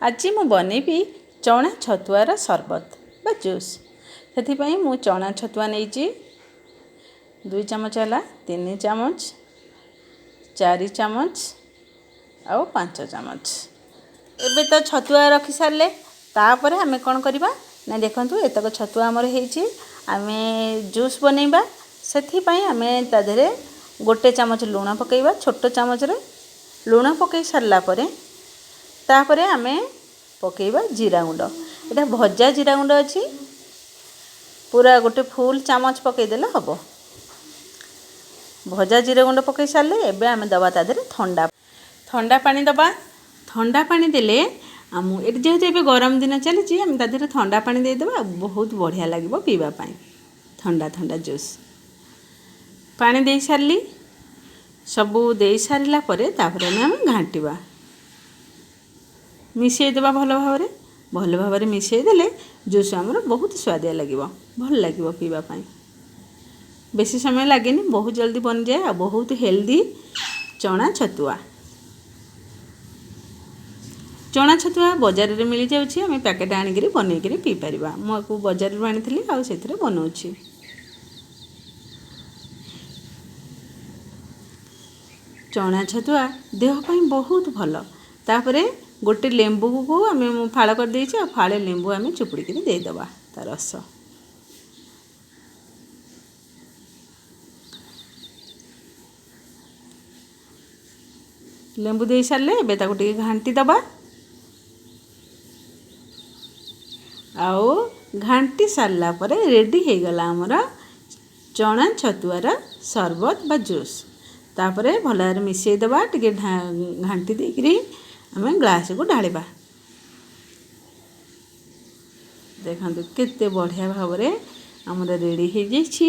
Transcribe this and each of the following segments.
ଆଜି ମୁଁ ବନେଇବି ଚଣା ଛତୁଆର ସରବତ ବା ଜୁସ୍। ସେଥିପାଇଁ ମୁଁ ଚଣା ଛତୁଆ ନେଇଛି। 2 ଚାମଚ ହେଲା, 3 ଚାମଚ, 4 ଚାମଚ ଆଉ 5 ଚାମଚ। ଏବେ ତ ଛତୁଆ ରଖି ସାରିଲେ ତାପରେ ଆମେ କ'ଣ କରିବା ନା, ଦେଖନ୍ତୁ, ଏତକ ଛତୁଆ ଆମର ହେଇଛି। ଆମେ ଜୁସ୍ ବନେଇବା। ସେଥିପାଇଁ ଆମେ ତା ଦେହରେ 1 ଚାମଚ ଲୁଣ ପକାଇବା। ଛୋଟ ଚାମଚରେ ଲୁଣ ପକାଇ ସାରିଲା ପରେ ତାପରେ ଆମେ ପକାଇବା ଜିରା ଗୁଣ୍ଡ। ଏଇଟା ଭଜା ଜିରା ଗୁଣ୍ଡ ଅଛି। ପୁରା ଗୋଟେ ଫୁଲ୍ ଚାମଚ ପକାଇଦେଲେ ହେବ। ଭଜା ଜିରା ଗୁଣ୍ଡ ପକାଇ ସାରିଲେ ଏବେ ଆମେ ଦେବା ତା ଦେହରେ ଥଣ୍ଡା ଥଣ୍ଡା ପାଣି ଦେବା। ଥଣ୍ଡା ପାଣି ଦେଲେ ଆମ ଏଠି ଯେହେତୁ ଏବେ ଗରମ ଦିନ ଚାଲିଛି, ଆମେ ତା ଦେହରେ ଥଣ୍ଡା ପାଣି ଦେଇଦେବା। ବହୁତ ବଢ଼ିଆ ଲାଗିବ ପିଇବା ପାଇଁ ଥଣ୍ଡା ଥଣ୍ଡା ଜୁସ୍। ପାଣି ଦେଇସାରିଲି। ସବୁ ଦେଇସାରିଲା ପରେ ତାପରେ ଆମେ ଘାଣ୍ଟିବା, ମିଶାଇ ଦେବା ଭଲ ଭାବରେ। ଭଲ ଭାବରେ ମିଶାଇ ଦେଲେ ଜୁସ୍ ଆମର ବହୁତ ସୁଆଦିଆ ଲାଗିବ, ଭଲ ଲାଗିବ ପିଇବା ପାଇଁ। ବେଶୀ ସମୟ ଲାଗେନି, ବହୁତ ଜଲ୍ଦି ବନିଯାଏ ଆଉ ବହୁତ ହେଲ୍ଦି ଚଣା ଛତୁଆ। ଚଣା ଛତୁଆ ବଜାରରେ ମିଳିଯାଉଛି। ଆମେ ପ୍ୟାକେଟ୍ ଆଣିକିରି ବନେଇକିରି ପିଇପାରିବା। ମୁଁ ଆକୁ ବଜାରରୁ ଆଣିଥିଲି ଆଉ ସେଥିରେ ବନଉଛି। ଚଣା ଛତୁଆ ଦେହ ପାଇଁ ବହୁତ ଭଲ। ତାପରେ ଗୋଟେ ଲେମ୍ବୁକୁ ଆମେ ମୁଁ ଫାଳ କରିଦେଇଛି ଆଉ ଫାଳେ ଲେମ୍ବୁ ଆମେ ଚୁପୁଡ଼ିକିରି ଦେଇଦେବା ତା ରସ। ଲେମ୍ବୁ ଦେଇ ସାରିଲେ ଏବେ ତାକୁ ଟିକେ ଘାଣ୍ଟି ଦେବା। ଆଉ ଘାଣ୍ଟି ସାରିଲା ପରେ ରେଡ଼ି ହେଇଗଲା ଆମର ଚଣା ଛତୁଆର ସରବତ ବା ଜୁସ୍। ତାପରେ ଭଲ ଭାବରେ ମିଶାଇ ଦେବା। ଟିକେ ଘାଣ୍ଟି ଦେଇକିରି ଆମେ ଗ୍ଲାସକୁ ଢାଳିବା। ଦେଖନ୍ତୁ, କେତେ ବଢ଼ିଆ ଭାବରେ ଆମର ରେଡ଼ି ହେଇଯାଇଛି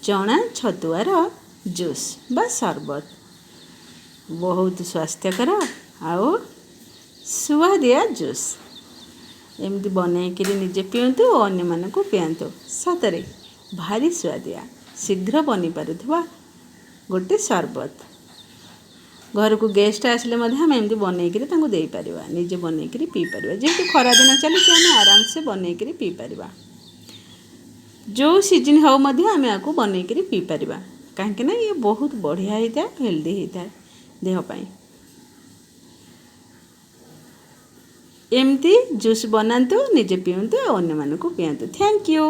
ଚଣା ଛତୁଆର ଜୁସ୍ ବା ସରବତ। ବହୁତ ସ୍ୱାସ୍ଥ୍ୟକର ଆଉ ସୁଆଦିଆ ଜୁସ୍। ଏମିତି ବନେଇକିରି ନିଜେ ପିଅନ୍ତୁ ଓ ଅନ୍ୟମାନଙ୍କୁ ପିଆନ୍ତୁ। ସତରେ ଭାରି ସୁଆଦିଆ, ଶୀଘ୍ର ବନିପାରୁଥିବା ଗୋଟେ ସରବତ। ଘରକୁ ଗେଷ୍ଟ ଆସିଲେ ମଧ୍ୟ ଆମେ ଏମିତି ବନେଇକିରି ତାଙ୍କୁ ଦେଇପାରିବା, ନିଜେ ବନେଇକିରି ପିଇପାରିବା। ଯେହେତୁ ଖରାଦିନ ଚାଲିଛି, ଆମେ ଆରାମସେ ବନେଇକିରି ପିଇପାରିବା। ଯେଉଁ ସିଜିନ୍ ହେଉ ମଧ୍ୟ ଆମେ ଆକୁ ବନେଇକିରି ପିଇପାରିବା, କାହିଁକିନା ଇଏ ବହୁତ ବଢ଼ିଆ ହେଇଥାଏ, ହେଲ୍ଦି ହେଇଥାଏ ଦେହ ପାଇଁ। ଏମିତି ଜୁସ୍ ବନାନ୍ତୁ, ନିଜେ ପିଅନ୍ତୁ ଆଉ ଅନ୍ୟମାନଙ୍କୁ ପିଆନ୍ତୁ। Thank you.